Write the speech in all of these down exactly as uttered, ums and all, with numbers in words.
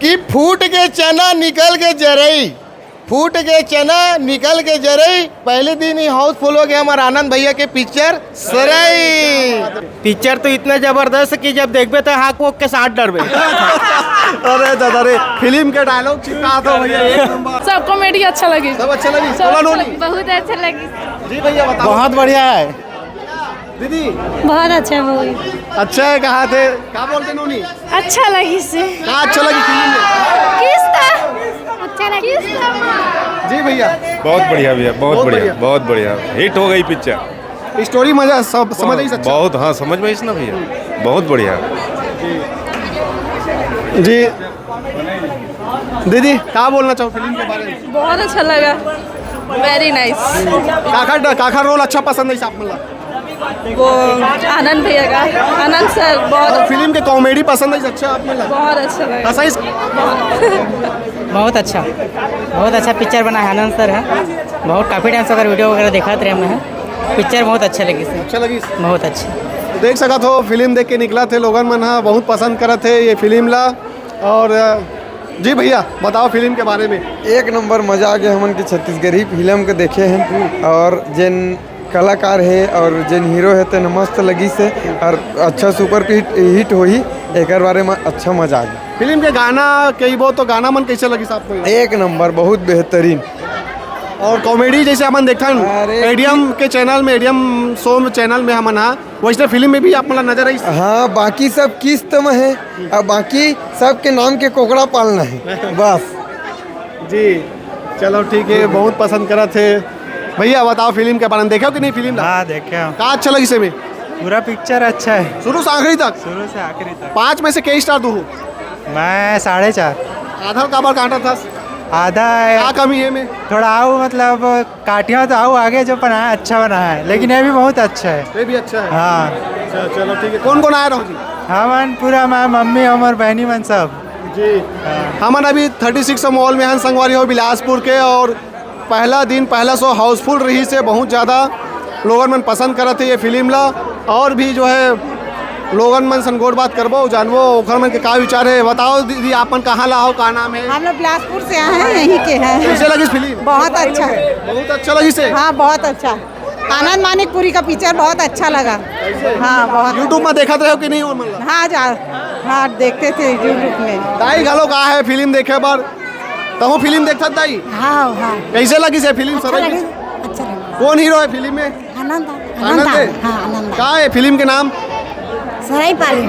कि फूट के चना निकल के जरई, फूट के चना निकल के जरई। पहले दिन ही हाउसफुल हो गया हमारा आनंद भैया के पिक्चर सरई। पिक्चर तो इतना जबरदस्त कि जब देखबे तो हाक वोक के साथ डरबे। अरे दादा रे, फिल्म के डायलॉग चिपका दो भैया, एक नंबर। सब कॉमेडी अच्छा लगी। सब अच्छा लगी। सब बोला अच्छा नोनी। लगी। बहुत अच्छा लगी। जी भैया बताओ। बहुत बढ़िया है। दीदी, बहुत अच्छा मूवी। अच्छा है कहा थे, क्या बोलते नोनी? अच्छा लगी से। क्या अच्छा लगी फिल्म में? किस था? अच्छा लगी। जी भैया। बहुत बढ़िया भैया, बहुत बहुत बढ़िया, बढ़िया। बहुत बढ़िया। हिट हो गई पिक्चर। स्टोरी मजा सब समझ आई अच्छा। बहुत, हाँ, समझ में आई ना भैया, बहुत बढ़िया। जी दीदी, क्या बोलना चाहो फिल्म के बारे में? बहुत अच्छा लगा। Very nice. काखा काखा रोल अच्छा पसंद है आप मतलब? वो आनंद भैया का, आनंद सर बहुत फिल्म के कॉमेडी पसंद है अच्छा आप मतलब? बहुत अच्छा लगा। ऐसा ही बहुत अच्छा, बहुत अच्छा पिक्चर बना है। आनंद सर है, बहुत काफ़ी टाइम से अगर वीडियो वगैरह देखत रहे मैं, पिक्चर बहुत अच्छा लगी सर। अच्छा लगी। बहुत अच्छा। देख सकत हो, फिल्म देख के निकला थे लोगन मन हा, बहुत पसंद करत थे ये फिल्म ला। और अ, जी भैया, बताओ फिल्म के बारे में। एक नंबर मजा आ गया हमन के छत्तीसगढ़ी फिल्म के देखे हैं। और जेन कलाकार है और जेन हीरो है तेन मस्त लगी से, और अच्छा सुपर हिट हिट होही, एकर बारे में अच्छा मजा आ गया। फिल्म के गाना कहिबो तो गाना मन कैसे लगी आपको? एक नंबर, बहुत बेहतरीन। और कॉमेडी जैसे हमन देखथन अरे एडीएम के चैनल में, एडीएम शो चैनल में हमन हा, वैसे फिल्म में भी आप मतलब नजर आई। हाँ, बाकी सब किस्त में है, और बाकी सबके नाम के कोकड़ा पालना है बस। जी चलो ठीक है, बहुत पसंद करत थे। भैया बताओ फिल्म के बारे में, देखो कि नहीं फिल्म ला? हाँ, देखे हम। का अच्छा लगी से में? पूरा पिक्चर अच्छा है, शुरू से आखिरी तक। शुरू से आखिरी तक। पाँच में से के स्टार दू? मैं साढ़े चार। आधा काबर काटा था? आधा क्या है, कमी है में? थोड़ा आओ, मतलब काटिया तो आओ आगे, जो बनाया अच्छा बनाया है, लेकिन ये भी बहुत अच्छा है। ये भी अच्छा है। हाँ। अच्छा चलो ठीक है, कौन कौन आए रहो जी? हमन पूरा, मैं, मम्मी, हमर बहनी मन सब। जी हमन अभी थर्टी सिक्स मॉल में हन संगवारी हो बिलासपुर के, और पहला दिन पहला शो हाउसफुल रही से बहुत ज़्यादा लोगन मन पसंद करत है ये फिल्म ला। और भी जो है लोगन मन सन गोठ बात करबो, जानबो ओखर मन के का विचार है। बताओ दीदी, आपन कहाँ ला हो, का नाम है? हम लोग बिलासपुर से आए हैं, यहीं के हैं। कैसे लगी फिल्म? बहुत अच्छा। बहुत अच्छा लगी से। हाँ, बहुत अच्छा। आनंद मानिकपुरी का पिक्चर बहुत अच्छा लगा। हाँ, बहुत। यूट्यूब में देखत रहो कि नहीं हो मतलब? हाँ, जा हाँ, देखते थे यूट्यूब में। दाई घलो का है फिल्म देखे बर? तहु फिल्म देखत दाई? हाँ, हाँ। कैसे लगी से फिल्म अच्छा सरई लगे। की? अच्छा लगे। कौन हीरो है फिल्म में? आनंद। आनंद है? हाँ, आनंद। का है फिल्म के नाम? सराई पाली।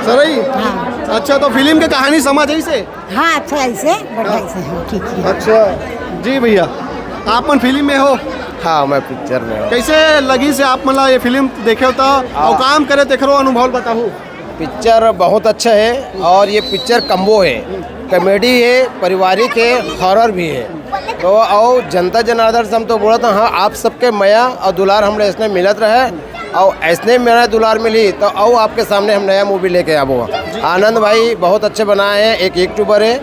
सरई। हाँ। अच्छा, तो फिल्म के कहानी समझ आई से? हाँ, अच्छा ऐसे बढ़िया ऐसे। हाँ, ठीक है। अच्छा जी भैया, आप मन फिल्म में हो? हाँ, मैं पिक्चर में हूँ। कैसे लगी से आप मतलब ये फिल्म देखे हो तो और काम करे तेखरो अनुभव बताओ। पिक्चर बहुत अच्छा है और ये पिक्चर कम्बो है, कॉमेडी है, पारिवारिक है, हॉरर भी है। तो और जनता जनार्दन से हम तो बोलत हन, हाँ, आप सबके मया और दुलार हमरे इसने मिलत रहे और ऐसने मया दुलार मिली तो आओ आपके सामने हम नया मूवी लेके आबो। आनंद भाई बहुत अच्छे बनाए हैं, एक यूट्यूबर है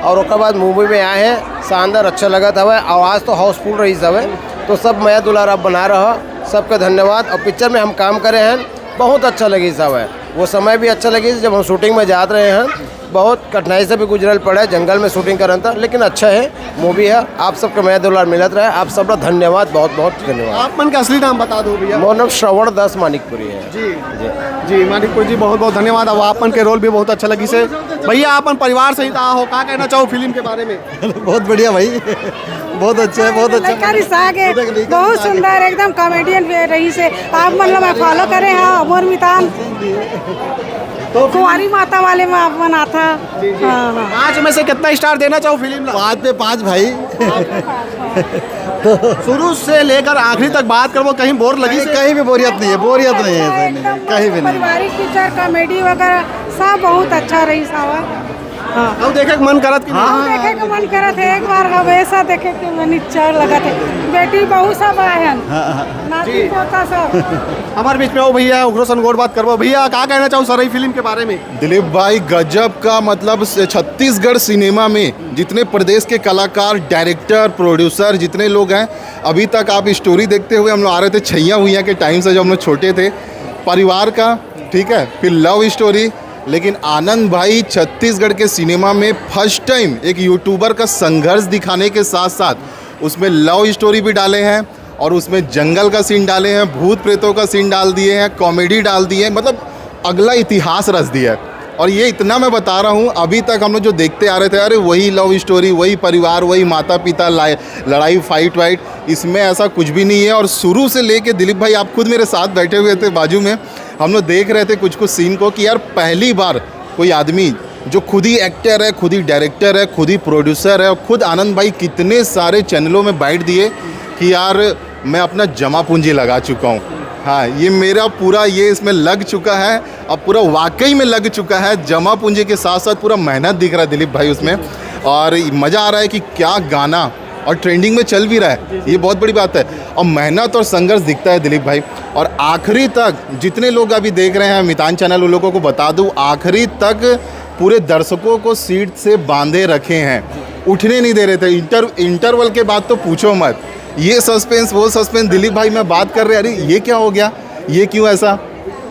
और ओकर बाद मूवी में आए हैं, शानदार अच्छा लगत हवे। और आज तो हाउसफुल रही हवे, तो सब मया दुलार आप बना रहा, सबके धन्यवाद। और पिक्चर में हम काम करे हैं, बहुत अच्छा लगी हवे। वो समय भी अच्छा लगी जब हम शूटिंग में जात रहे हैं, बहुत कठिनाई से भी गुजरल पड़े, जंगल में शूटिंग करन था, लेकिन अच्छा है मूवी है। आप सबके मया दुलार मिलत रहे, आप सब ला धन्यवाद, बहुत बहुत धन्यवाद। आप मन का असली नाम बता दो भैया। मोर नाम श्रवण दास मानिकपुरी है। जी जी मानिकपुर जी, बहुत बहुत धन्यवाद। अब आप मन के रोल भी बहुत अच्छा लगी से। भैया, आपन परिवार सहित आ हो, का कहना चाहो फिल्म के बारे में? बहुत बढ़िया भाई, बहुत अच्छा है, बहुत अच्छा। लड़का रिसा के बहुत सुंदर, एकदम कॉमेडियन रही से। आप मतलब मैं फॉलो करे हैं अमोर मितान, कुंवारी माता वाले में आप मन आथा। हाँ, हाँ। पाँच में से कितना स्टार देना चाहो फिल्म ला? पाँच पे पाँच भाई। शुरू से लेकर आखिरी तक बात करबो, कहीं बोर लगी कहीं, से? कहीं भी बोरियत नहीं है, बोरियत नहीं है, ऐसे नहीं, कहीं भी नहीं। पारिवारिक पिक्चर, कॉमेडी वगैरह सब बहुत अच्छा रही सावा। हाँ। अब देखे के मन करत कि हाँ, देखे के मन करत है, एक बार हमेशा देखे के मन इच्छा लगत है। बेटी बहू सब आए हैं, नाती पोता सब। हमारे बीच में वो भैया, उघरो सन गोठ बात करबो। भैया, का कहना चाहो सरई फिल्म के बारे में? दिलीप भाई, गजब का, मतलब, छत्तीसगढ़ सिनेमा में जितने प्रदेश के कलाकार, डायरेक्टर, प्रोड्यूसर, जितने लोग हैं, अभी तक आप स्टोरी देखते हुए, हम लोग आ रहे थे छैया हुइया के टाइम से, जब हम लोग छोटे थे, परिवार का, ठीक है, फिर लव स्टोरी, लेकिन आनंद भाई छत्तीसगढ़ के सिनेमा में फर्स्ट टाइम एक यूट्यूबर का संघर्ष दिखाने के साथ साथ उसमें लव स्टोरी भी डाले हैं और उसमें जंगल का सीन डाले हैं, भूत प्रेतों का सीन डाल दिए हैं, कॉमेडी डाल दिए हैं, मतलब अगला इतिहास रच दिया है। और ये इतना मैं बता रहा हूँ, अभी तक हम लोग जो देखते आ रहे थे, अरे वही लव स्टोरी, वही परिवार, वही माता पिता, लड़ाई फाइट वाइट, इसमें ऐसा कुछ भी नहीं है। और शुरू से लेके, दिलीप भाई आप खुद मेरे साथ बैठे हुए थे बाजू में, हम लोग देख रहे थे कुछ कुछ सीन को कि यार पहली बार कोई आदमी जो खुद ही एक्टर है, खुद ही डायरेक्टर है, खुद ही प्रोड्यूसर है, खुद आनंद भाई कितने सारे चैनलों में बाइट दिए कि यार मैं अपना जमा पूंजी लगा चुका हूँ। हाँ, ये मेरा पूरा, ये इसमें लग चुका है। अब पूरा वाकई में लग चुका है, जमा पूंजी के साथ साथ पूरा मेहनत दिख रहा है दिलीप भाई उसमें। और मज़ा आ रहा है कि क्या गाना, और ट्रेंडिंग में चल भी रहा है, ये बहुत बड़ी बात है। और मेहनत और संघर्ष दिखता है दिलीप भाई। और आखिरी तक जितने लोग अभी देख रहे हैं मितान चैनल, उन लोगों को बता दूं, आखिरी तक पूरे दर्शकों को सीट से बांधे रखे हैं, उठने नहीं दे रहे थे। इंटर इंटरवल के बाद तो पूछो मत, ये सस्पेंस, वो सस्पेंस, दिलीप भाई मैं बात कर रहे, अरे ये क्या हो गया, ये क्यों ऐसा?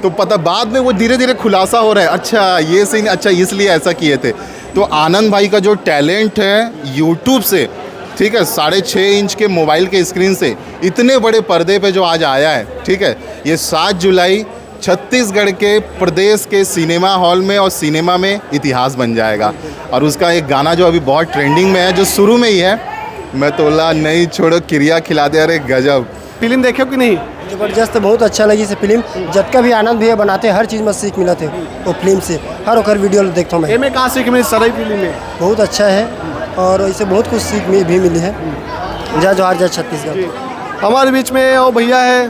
तो पता, बाद में वो धीरे धीरे खुलासा हो रहा है, अच्छा ये सीन, अच्छा इसलिए ऐसा किए थे। तो आनंद भाई का जो टैलेंट है यूट्यूब से, ठीक है, साढ़े छः इंच के मोबाइल के स्क्रीन से इतने बड़े पर्दे पे जो आज आया है, ठीक है, ये सात जुलाई छत्तीसगढ़ के प्रदेश के सिनेमा हॉल में और सिनेमा में इतिहास बन जाएगा। और उसका एक गाना जो अभी बहुत ट्रेंडिंग में है, जो शुरू में ही है, मैं तोला नहीं छोड़ो किरिया खिला दे, अरे गजब। फिल्म देखे हो कि नहीं? जबरदस्त, बहुत अच्छा लगी से फिल्म। जतका भी आनंद भैया बनाते हैं, हर चीज़ में सीख मिलत है वो फिल्म से। हर ओकर वीडियो देखता हूँ मैं। एमे का सीख मिली सरई फिल्म में? बहुत अच्छा है और इसे बहुत कुछ सीख भी मिली है। जय जोहार, जय छत्तीसगढ़। हमारे बीच में वो भैया है,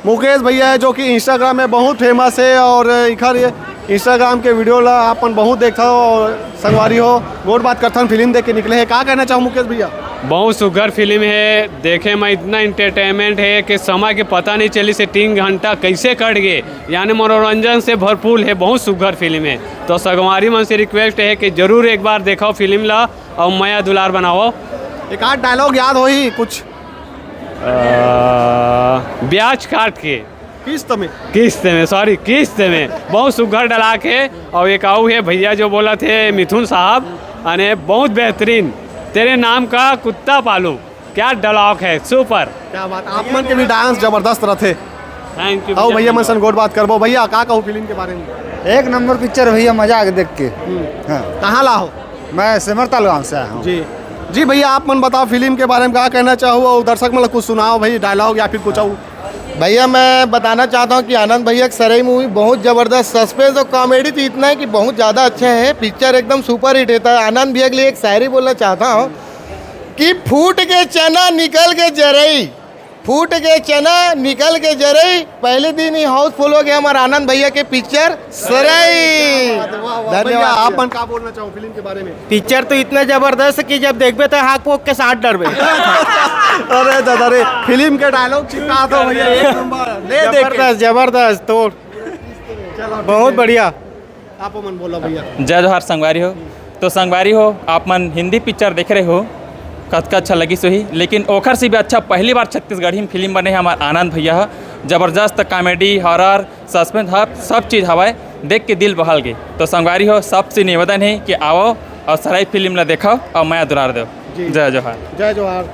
मुकेश भैया है, जो कि इंस्टाग्राम में बहुत फेमस है और इखर ये इंस्टाग्राम के वीडियो ला अपन बहुत देखता हो और संगवारी हो, गोठ बात करथन, फिल्म देख के निकले हैं। का कहना चाहो मुकेश भैया? बहुत सुघर फिल्म है, देखे में इतना एंटरटेनमेंट है कि समय के पता नहीं चली से तीन घंटा कैसे कट गए, यानी मनोरंजन से भरपूर है, बहुत सुघर फिल्म है। तो संगवारी मन से रिक्वेस्ट है कि जरूर एक बार देखो फिल्म ला और मया दुलार बनाओ। एक आध डायलॉग याद होही कुछ? अ, ब्याज काट के। किस्त में? किस्त में, सॉरी, किस्त में। बहुत सुघर डला के। और एक आऊ है भैया जो बोला थे मिथुन साहब, अने बहुत बेहतरीन, तेरे नाम का कुत्ता पालू। क्या डलाक है, सुपर। क्या बात, आप मन के भी डांस जबरदस्त रथे। थैंक यू आओ भैया, मन सन गोठ बात करबो। भैया, का कहू फिल्म के बारे में? एक नंबर पिक्चर भैया, मजा आ गया देख के। हाँ। कहाँ ला हो? मैं सेमरताल गांव से आया हूँ। जी। जी भैया, आप मन बताओ फिल्म के बारे में का कहना चाहो और दर्शक मन ला कुछ सुनाओ भाई, डायलॉग या फिर कुछ और। भैया, मैं बताना चाहता हूँ कि आनंद भैया की सरई मूवी बहुत जबरदस्त, सस्पेंस और कॉमेडी तो इतना है कि बहुत ज़्यादा अच्छा है। पिक्चर एकदम सुपर हिट रहता है। आनंद भैया के लिए एक शायरी बोलना चाहता हूँ कि फूट के चना निकल के जरई, फूट के चना निकल के जरई, पहले दिन ही हाउसफुल हो गया हमारा आनंद भैया के पिक्चर सरई। वाह, वाह, वाह। धन्यवाद भैया, भैया। आप मन का बोलना चाहो फिल्म के बारे में? पिक्चर तो इतना जबरदस्त कि जब देखबे तो हाक पोक के साथ डरबे। अरे दादा रे, फिल्म के डायलॉग चिपका दो भैया, एक नंबर। ले देख के। जबरदस्त, जबरदस्त, तोड़। चलो, ठीक बहुत है। बढ़िया। आप मन बोलो भैया। जय जोहार संगवारी हो। तो संगवारी हो, आप मन हिंदी पिक्चर देख रहे हो, कतका अच्छा लगिस होही, लेकिन ओखर से भी अच्छा पहली बार छत्तीसगढ़ी में फिल्म बने हे हमार आनंद भैया ह। जबरदस्त कॉमेडी, हॉरर, सस्पेंस, हर सब चीज़ हवय, देख के दिल बहल गे। तो संगवारी हो, सबसे निवेदन हे कि आवो और सरई फिल्म ला देखो और मया दुलार दो। जी। जय जोहार। जय जोहार।